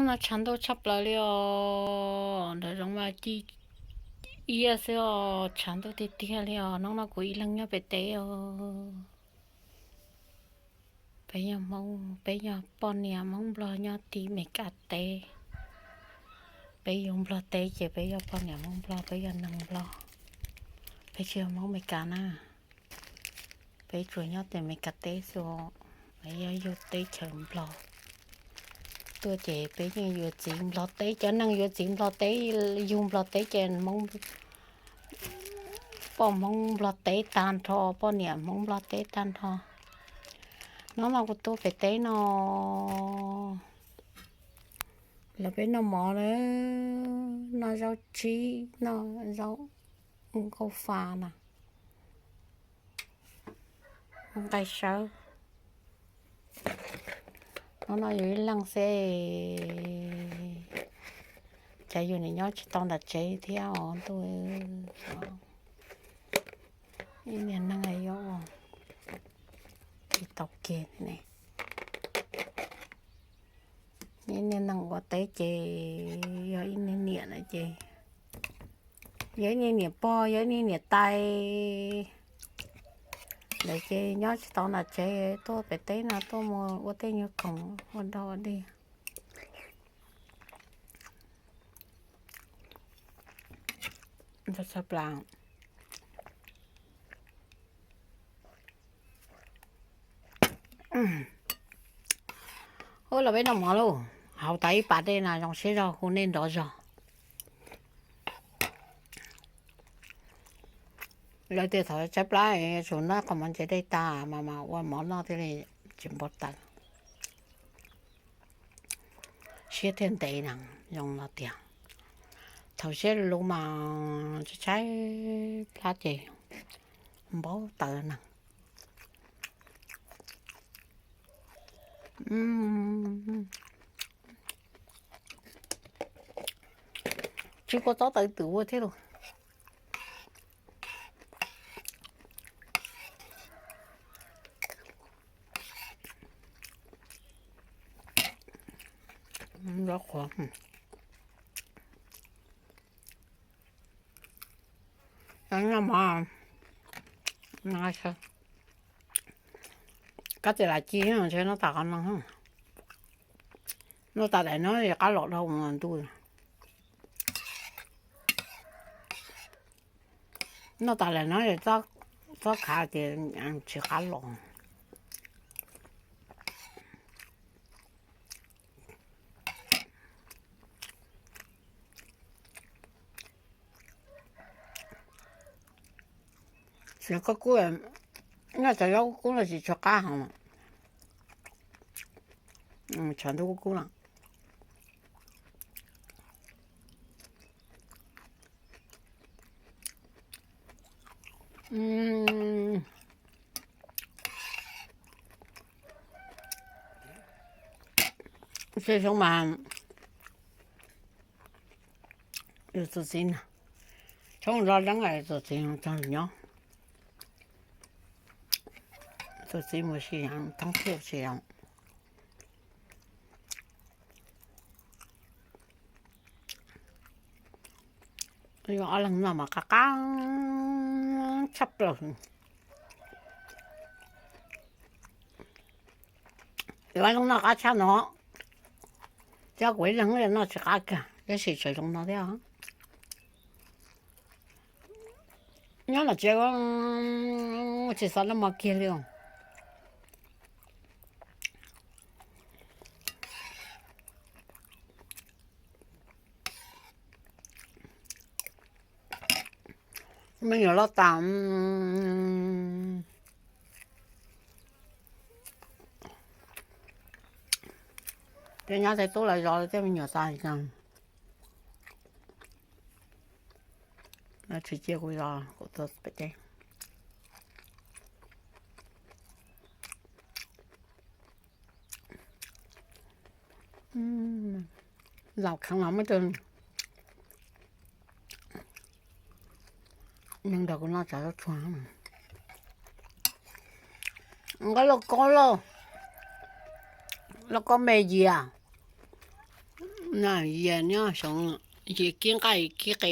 No tshav ntuj tshaj plaws li os, nram zoov mas ci iab xwb os, tshav ntuj tiag tiag li os. Hnub no kuv ib leeg nyob pem teb os. Peb yog Hmoob, peb yog poj niam Hmoob Nplog nyob tim Meskas teb. Peb yug Nplog teb ces peb yog poj niam Hmoob Nplog, peb yog neeg Nplog, peb tsis yog Hmoob Meskas na. Peb tsuas nyob tim Meskas teb xwb, peb yog yug teb chaws Nplog tuaj ces peb yeej yuav txiv Nplog teb, cov neeg yuav txiv Nplog teb, yug Nplog teb ces Hmoob, poj Hmoob Nplog teb tag nrho, poj niam Hmoob Nplog teb tag nrho. Hnub no kuv tuaj pem teb no, los peb noj mov na, noj zaub tsib, noj zaub nkauj fa na, nqaij sawb. Hnub no yus ib leeg xwb, cas yus nim nyob tsis tau nram tsev thiab os ntuj. Ib niag neeg yuav ua tsis tau kiag ne. Ib niag neeg ua teb ces yog ib niag niam na ces yog ib niag niam pog, yog ib niag niam tais lawm ces nyob tsis tau nram tsev, tuaj pem teb no tuaj mus ua tej nyuag khoom ua dog ua dig. Ntxhab plas. Ub, los peb noj mov lauj, haus tas ib pas dej no zoo siab zog hu nej nrov zog. Lawv tias thaum tshaib plab tsuas noj qhov mov ntse dej tag mas mas ua mov noj thiaj li tsis npau taws, siab thiaj ntev na, zoo no tiag. Thaum siab luv mas tshaib plab ces npau taws na. Tsis kua txob tawv twm ua thiab lauj. Qhuav, noj mov, kab tis las ci ntshe noj tas qhov no, noj tas daim no qab los dhau ntuj. Noj tas daim no txob khav ces tsis qab los. Tsis kub kub, noj cov zaub kub kub no tsis tshua qab hau. Tshav ntuj kub kub no. Xyoo mas yus tus txiv na, tshoob zoj deeb yus tus txiv txog nyob, tus txiv mus sis thoob thiaj sis. Yus ob leeg noj mas qab qab tshaj plaws. Yus ob leeg noj qab tshaj no, cov kuv ib leeg noj tsis qab kiag, tab sis tseem zoo no thiab. Nyob no tsis, tsis xav noj mov kiag li os. Me nyuam loj tas, tej nyab tej tub lawv zov tej me nyuam tas, tsis cia kuv zov, kuv tuaj pem teb. Zaum kheev los muab coj, neeg nrog kuv noj tsav zaub tsuag. Nqa lauj kaub lauj, lauj kaub me yias. Yias nyob xyoo, yias kib nqaij kib qe.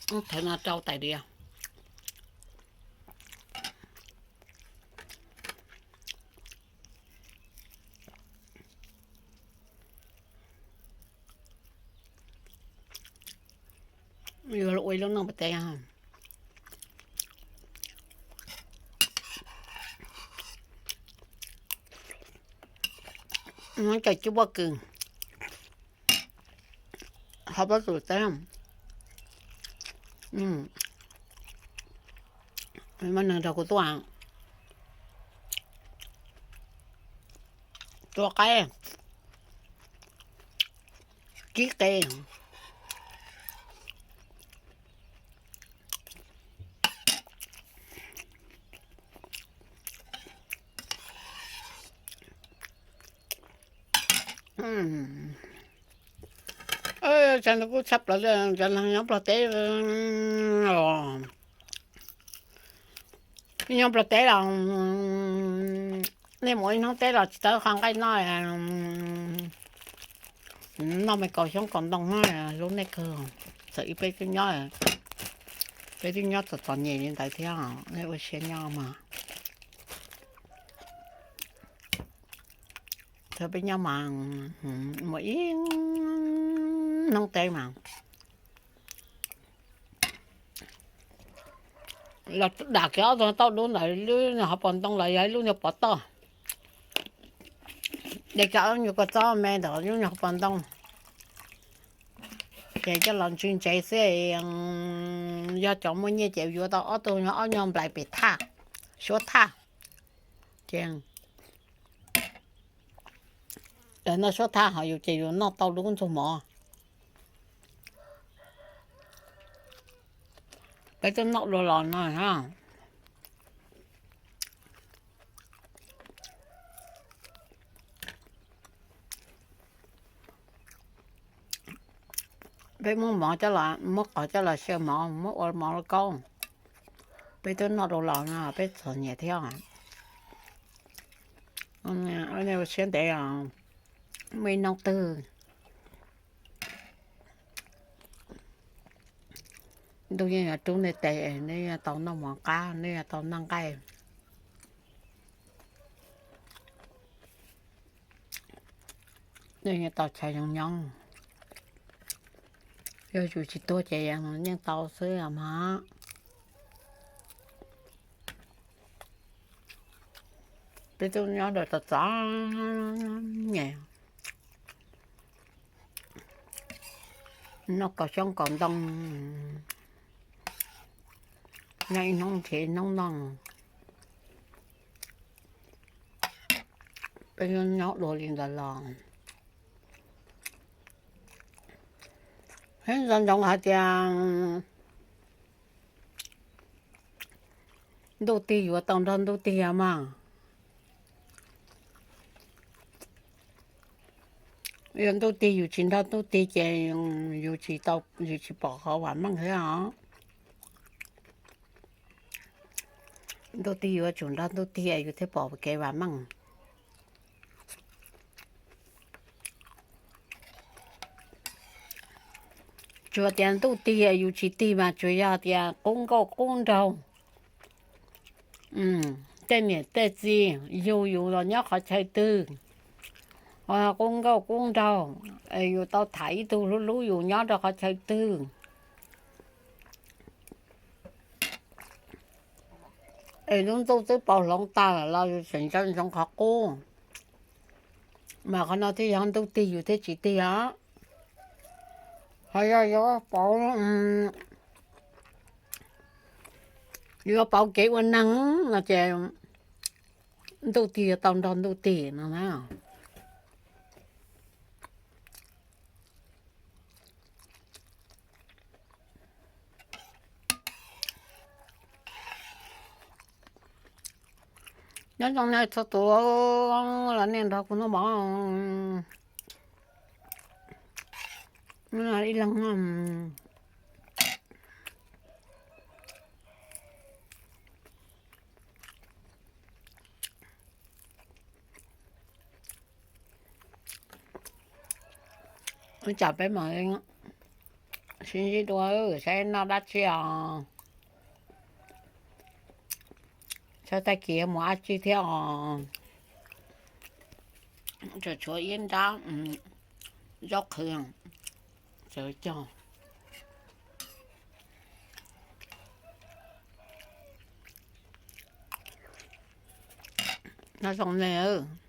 Thawv no rau tais diav. Yuav los ua ib lub neej pem teb. Cov cub pob kws hauv pob txha teb. Muaj neeg nrog kuv tuaj, tua qaib, kib qe. Tsam no kuj tshaj plaws li, cov neeg nyob Nplog teb, nyob Nplog teb los nej mus ib hnub teb los tsis tau qho nqaij noj. Noj me kaus xyoob kaus ntoo hlub nej kawg. Txawm ib peb tub nyob, peb twb nyob txom txom nyem li ntawd thiab, nej ua siab nyob mas. Thaum peb nyob mas mus ib hnub teb mas los dam kiag ob tug tauj dub ntawd, lub nyuag hauv paus ntoo los yog ib lub nyuag pov toj, de kiag ob nyuag kua txob me ntawm lub nyuag hauv paus ntoo, ces coj los ntsis ntsev xwb. Yog cov muaj nyiaj ces yuav tau ob tug ob nyuag nplais pem thaj, suab thaj, ces noj suab thaj ho yus ces yus noj tau lub ntxuag mov. Peb twb noj dua los no, peb muab mov coj los, muab qos coj los xyaw mov, muab ua mov lauj kaub. Peb twb noj dua los no peb txom nyem thiab. Nej ua siab ntev, muaj ib hnub twg ntuj yeej yuav rub nej tes, nej yuav tau noj mov qab, nej yuav tau noj nqaij, nej yuav tau chaw zoo nyob. Yog yus tsis tuag ces yeej tau xwb mas. Peb twb nyob rau txom txom nyem, noj kaus xyoob kaus ntoo, nyob ib hnub nrhiav ib hnub noj. Peb nyob dua li ntawd los, nco ntsoov hais tias ntuj tig yuav tau nrog ntuj tig mas. Yog ntuj tig yus tsis nrog ntuj tig ces yus tsis tau, yus tsis pom qhov vam meej thiab os. Ntuj tig yuav tsum nrog ntuj tig yus thiaj pom kev vam meej. Tsuas tias ntuj tig yus tsis tig mas tsuas yog tias qub nkauj qub nraug, tej niam tej txiv yug yus los nyob qhov chaw twg, qub nkauj qub nraug, yus tau tham ib tug hlub hlub yus nyob rau qhov chaw twg, es lub ntuj twb pau hloov tag lawm los yus tseem nco ntsoov qhov qub, mas qhov no thiaj yog ntuj tig yus thiaj tsis tig os. Ho yog yuav pauv, yuav pauv kev ua neeg no ces ntuj tig yuav tau nrog ntuj tig no na. Nyob zoo nej txhua tus los nej nrog kuv noj mov ib leeg. Ua cas peb mam sib ntsib dua, saib noj dab tsi os, saib tag kis mus dab tsi thiab os. Tseem tshuav ib nrab zaub qhwv, tseem cog. Nyob zoo nej.